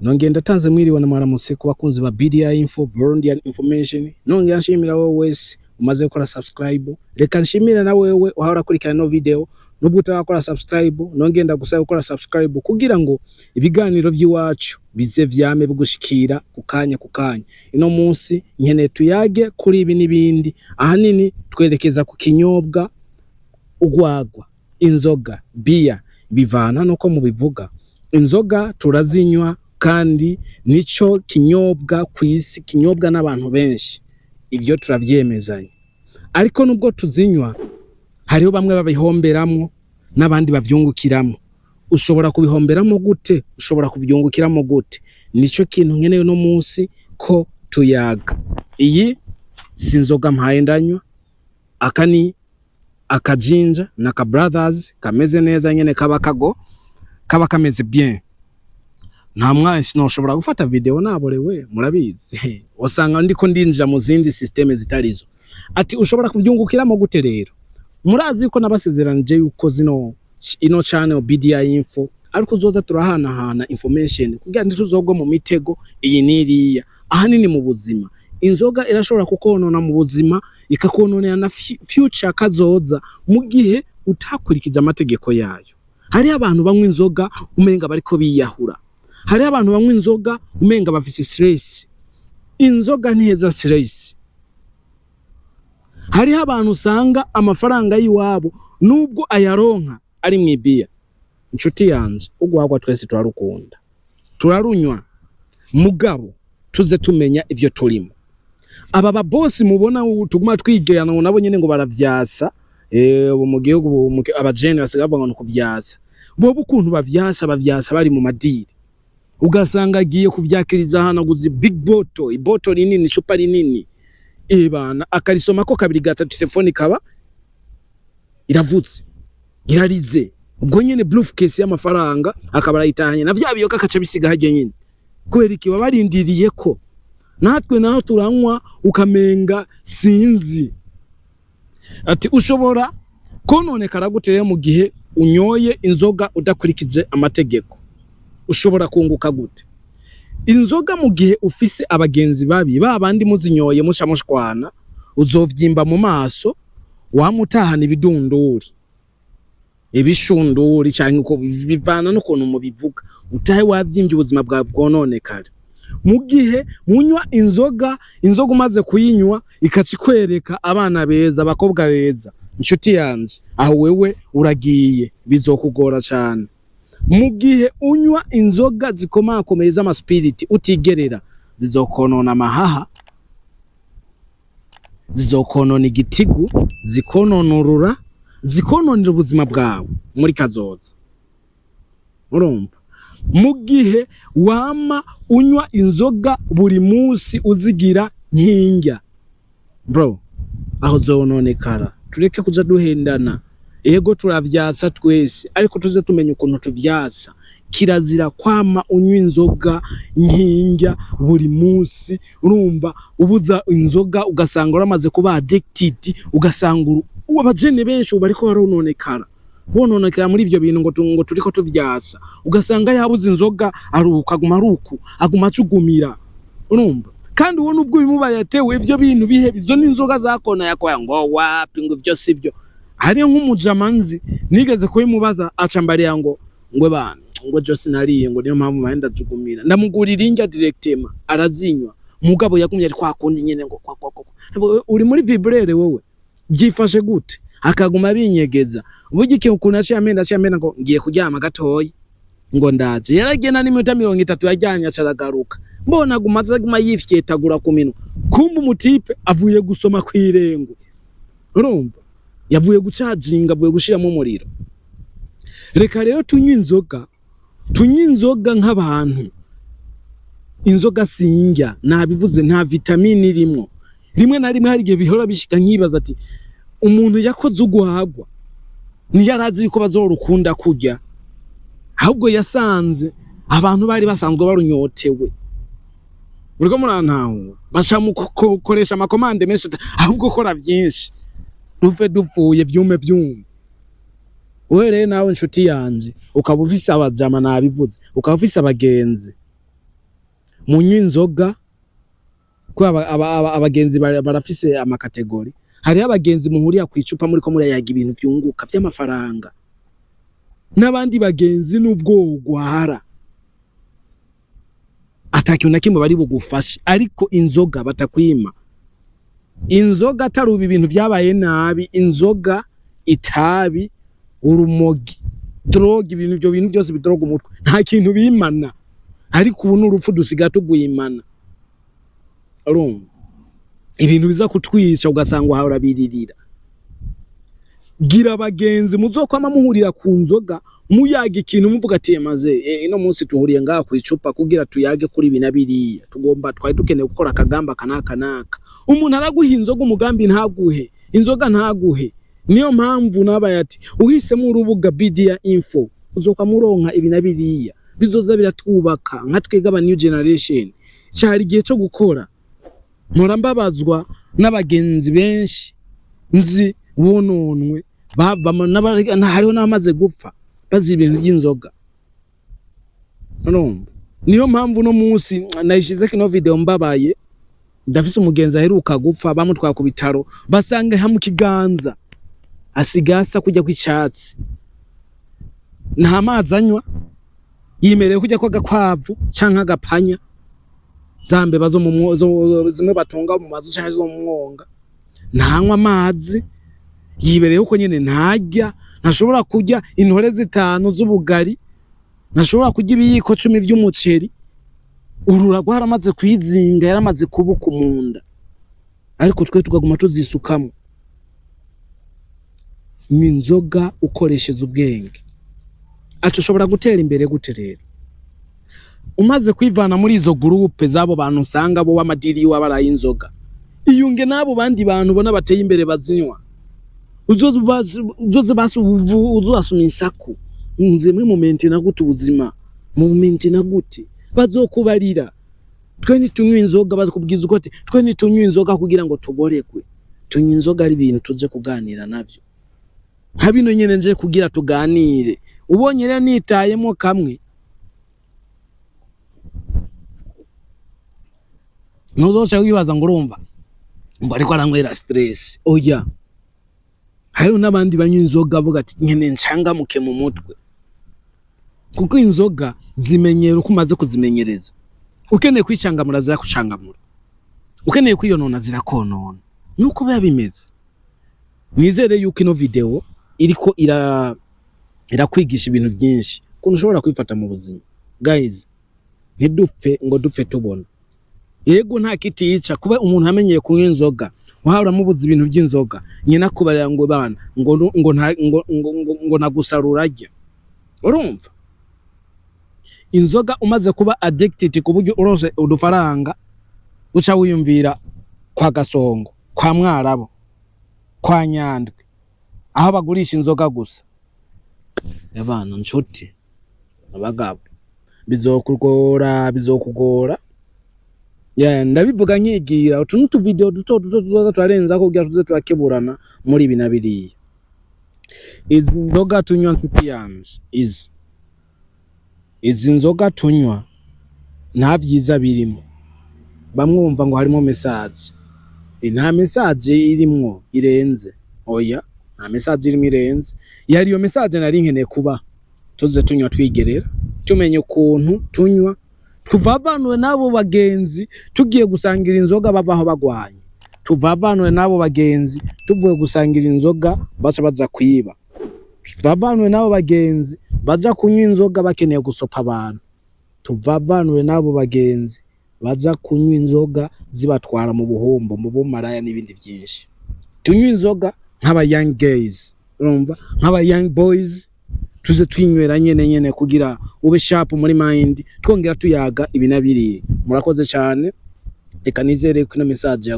Nongeye ndatanze mwiriwe na mwaramutse ku bakunzi ba BDI Info, Burundian Information. Nongeye nshimira wowe wese umaze gukora subscribe. Reka nshimire na wewe uhora ukurikirana ino video nubwo utarakora subscribe. Nongeye ndagusaba gukora subscribe kugira ngo ibiganiro vy'iwacu bize vyame bigushikira ku kanya ku kanya. Ino munsi nkeneye tuyage kuri ibi n'ibindi, ahanini twerekeza ku kinyobwa urwagwa, inzoga, biya, bivana nuko mubivuga. Inzoga turazinywa kandi nico kinyobwa kw'isi kinyobwa n'abantu benshi, ivyo turavyemezanya. Ariko nubwo tuzinywa, hariho bamwe babihomberamwo n'abandi bavyungukiramwo. Ushobora kubihomberamo gute? Ushobora kuvyungukiramo gute? Nico kintu nkeneye uno munsi ko tuyaga. Iyi si inzoga mpaye ndanywa, aka ni akajinja naka brothers kameze neza nyene, kaba kago kaba kameze bien. Nta mwanya sinoshobora gufata video naborewe, murabizi, usanga ndiko ndinjira mu zindi système zitarizo. Ati ushobora kuvyungukiramo gute? Rero murazi yuko nabasezeranije yuko zino ino channel BDI Info ariko uzoza turahanahana information kugira ntituzogwe mu mitego iyi n'iriya. Ahanini mu buzima, inzoga irashobora kukonona mu buzima, ikakononera na future, kazoza, mu gihe utakurikije amategeko yayo. Hariho abantu banywa inzoga umenga bariko biyahura, hariho abantu banywa inzoga umenga bafise stress. Inzoga ntiheza stress. Hariho abantu usanga amafaranga y'iwabo nubwo ayaronka ari mw'ibiya. Inshuti yanje, urwagwa twese turarukunda, turarunywa, mugabo tuze tumenya ivyo turimo. Aba babosi mubona ubu tuguma twigana nabo nyene ngo baravyasa, ubu mu gihugu ubu abajene basigaye bavuga ngo ni ukuvyasa. Bobo ukuntu bavyasa, bavyasa bari mu madiri, ugasanga agiye kuvyakiriza ahantu aguze big bottle, iboto rinini, icupa rinini, ebana akarisomako kabiri gatatu, telefone ikaba iravutse, irarize ubwo nyene, briefcase y'amafaranga akaba arayitahanye na vya biyoka, akaca bisiga harya nyene. Kubera iki? Baba barindiriye ko natwe naho turanywa ukamenga sinzi. Ati ushobora kononekara gute rero mu gihe unyoye inzoga udakurikije amategeko? Ushobora kunguka gute inzoga mu gihe ufise abagenzi babi, ba bandi muzinyoye musha mushwana? Uzovyimba mu maso, wamutahana ibidunduri, ibishunduri, canke uko bivana n'ukuntu mubivuga, utahe wavyimbye, ubuzima bwawe bwononekara. Mu gihe munywa inzoga, inzoga umaze kuyinywa ikaca ikwereka abana beza, abakobwa beza, inshuti yanje, aho wewe uragiye, bizokugora cane. Mu gihe unywa inzoga zikomakomeye z'amaspiriti utigerera, zizokonona amahaha, zizokonona igitigu, zikononurura, zikononera ubuzima bwawe muri kazoza. Urumva, mu gihe wama unywa inzoga buri munsi uzigira nkinga, bro, aho zononekara. Tureke kuja duhendana. Ego, turavyasa twese, ariko tuze tumenya ukuntu tuvyasa. Kirazira kwama unywa inzoga nkinga buri munsi. Urumva, ubuza inzoga ugasanga uramaze kuba addicted, ugasanga abajene benshi ubu bariko barononekara, bononekera muri ivyo bintu ngo turiko tuvyasa. Ugasanga yabuze inzoga aruka, aguma aruku, aguma acugumira. Urumva, kandi uwo nubwo bimubaye yatewe ivyo bintu bihe, izo n'inzoga zakona yakoya ngo wapi, ngo ivyo sivyo. Hariyo nk'umujama nzi nigeze kubimubaza, aca mbariya ngo ngwe bana, ngo jo sinariye, ngo niyo mpamvu mahe ndajugumira. Ndamugurira indya directement arazinywa, mugabo yagumye ari kwa kundi nyene ngo kwa kwa kwa. Uri muri vibreur wowe, byifashe gute? Akaguma binyegeza. Burya ikintu ukuntu aciye amenda ngo ngiye kuryama gatoyi, ngo ndaje, yaragenda n'iminota 30 yajyanye, aca aragaruka, mbona aguma aza, aguma yifyetagura ku minwa. Kumva umutipe avuye gusoma kw'irengo, urumva yavuye gucajinga, avuye gushiramo umuriro. Reka rero tunywe inzoga, tunywe inzoga nk'abantu. Inzoga sinjya nabivuze, nta vitamine irimwo. Rimwe na rimwe hari igihe bihora bishika nkibaza ati umuntu yakoze ugwagwa ntiyarazi yuko bazorukunda kurya, ahubwo yasanze abantu bari basanzwe barunyotewe. Uriko murantahura? Baca mu gukoresha amakomande menshi ati, ahubwo kora vyinshi duve dupfuye, vyume vyumve. Wewe rero nawe, inshuti yanje, ukaba ufise abajama, nabivuze, ukaba ufise abagenzi. Munywa inzoga kuko abagenzi barafise ama catégories. Hariho abagenzi muhurira kw'icupa muriko murayaga ibintu vyunguka vy'amafaranga, n'abandi bagenzi n'ubwo wogwara ata kintu na kimwe bari bugufashe, ariko inzoga batakwima. Inzoga atari ubu ibintu vyabaye nabi, inzoga, itabi, urumogi, drogue, ibintu ivyo bintu byose bidroga umutwe, nta kintu bimana. Ariko ubu n'urupfu dusigaye tugwimana. Urumva ibintu biza kutwica, ugasanga uhora biririra. Gira abagenzi muzokwama muhurira ku nzoga, muyaga ikintu, muvuga ati: "Maze ino munsi tuhuriye ngaha ku icupa kugira tuyage kuri ibi na biriya, tugomba twari dukeneye gukora akagamba kanaka naka." Umuntu araguha inzoga, umugambi ntaguhe inzoga, ntaguhe. Niyo mpamvu nabaye ati uhisemo urubuga Bidia Info, uzoka muronka ibi na biriya bizoza biratwubaka nka twebwe aba new generation. Cyari igihe cyo gukora. Mpora mbabazwa n'abagenzi benshi nzi bononwe, hariho n'abamaze gupfa bazira ibintu by'inzoga. Urumva, niyo mpamvu no munsi nayishize kino video mbabaye. Ndafise umugenzi aheruka gupfa, bamutwara ku bitaro, basanga mu kiganza asigaye asa kujya kw'icatsi, nta mazi anywa, yimerewe kujya kw'agakwavu canke agapanya, za mbeba zo mu zimwe batunga mu mazu canke zo mu mwonga. Ntanywa amazi, yibereye uko nyene, ntarya, ntashobora kurya intore 5 z'ubugari, ntashobora kurya ibiyiko 10 vy'umuceri. Urura rwaramaze kwizinga, yaramaze kubuka mu nda, ariko twe tukaguma tuzisukamo. Nywa inzoga ukoresheje ubwenge. Ati ushobora gutera imbere gute rero umaze kwivana muri izo groupe z'abo bantu usanga bo w'amadiri iwabo ari ay'inzoga? Iyunge n'abo bandi bantu ubona bateye imbere bazinywa, uzoze basi uzobasuma insaku: "Nze muri moment na gute, ubuzima mu moment na gute?" Bazokubarira. Twe ntitunywa inzoga, bazokubwiza uko ati twe ntitunywa inzoga kugira ngo tuboregwe, tunywa inzoga ari ibintu tuje kuganira navyo, nka bino nyene nje kugira tuganire. Ubonye rero nitayemo kamwe, ntuzoca wibaza ngo urumva ngo ariko aranywera stress. Oya, hariho n'abandi banywa inzoga avuga ati nkene ncangamuke mu mutwe, kuko inzoga zimenyera uko umaze kuzimenyereza. Ukeneye kwicangamura zirakucangamura, ukeneye kwiyonona zirakonona. Nuko biba bimeze. Nizere yuko ino video iriko irakwigisha ibintu byinshi ukuntu ushobora kwifata mu buzima. Guys, ntidupfe ngo dupfe tubona. Yego, nta kitica kuba umuntu amenyeye kunywa inzoga, wahora uramubuza ibintu by'inzoga, nyina kubarira ngo bana ngo nagusarura arya. Urumva inzoga umaze kuba addicted, ku buryo urose udufaranga uca wiyumvira kwa Gasongo, kwa Mwarabu, kwa Nyandwi, aho bagurisha inzoga gusa. Abana, nshuti, abagabo, bizokugora, bizokugora. Yeah, ndabivuga nkigira utu n'utu video duto duto tuzoza turarenzako kugira tuze turakeburana muri ibi na biriya. Izi nzoga tunywa, nshuti yanje, izi nzoga tunywa nta vyiza birimo. Bamwe bumva ngo harimo message. Nta message irimwo irenze. Oya, nta message irimo irenze. Yari iyo message nari nkeneye kuba tuze tunywa twigerera, tumenye ukuntu tunywa, tuvavanwe n'abo bagenzi tugiye gusangira inzoga bavaho bagwanye, tuvavanwe n'abo bagenzi tuvuye gusangira inzoga baca baza kwiba, tuvavanwe n'abo bagenzi baja kunywa inzoga bakeneye gusopa abantu, tuvavanwe n'abo bagenzi baza kunywa inzoga zibatwara mu buhombo, mu bumaraya n'ibindi byinshi. Tunywa inzoga nk'aba young guys, urumva, nk'aba young boys, tuze twinywera nyene nyene kugira ube sharp muri mind, twongera tuyaga ibi na biriya. Murakoze cyane. Reka nizere ko ino message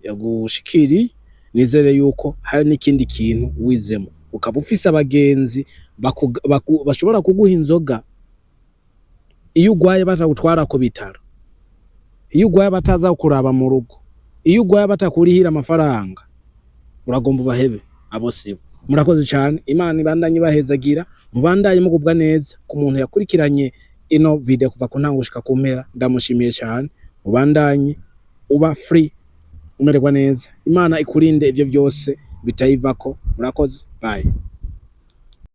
yagushikiriye, nizere yuko hari n'ikindi kintu wizemo, ukaba ufise abagenzi bashobora kuguha inzoga iyo ugwaye batagutwara ku bitaro, iyo ugwaye bataza kuraba mu rugo, iyo ugwaye batakurihira amafaranga, uragomba ubahebe. Abo sibo. Murakoze cyane. Imana ibandanye ibahezagira, mubandanye mugubwa neza. Ku muntu yakurikiranye. Ino video kuva ku ntango gushika ku mpera, ndamushimiye cyane. Ubandanye uba free, umererwa neza. Imana ikurinde ivyo byose bitayivako. Murakoze, bye.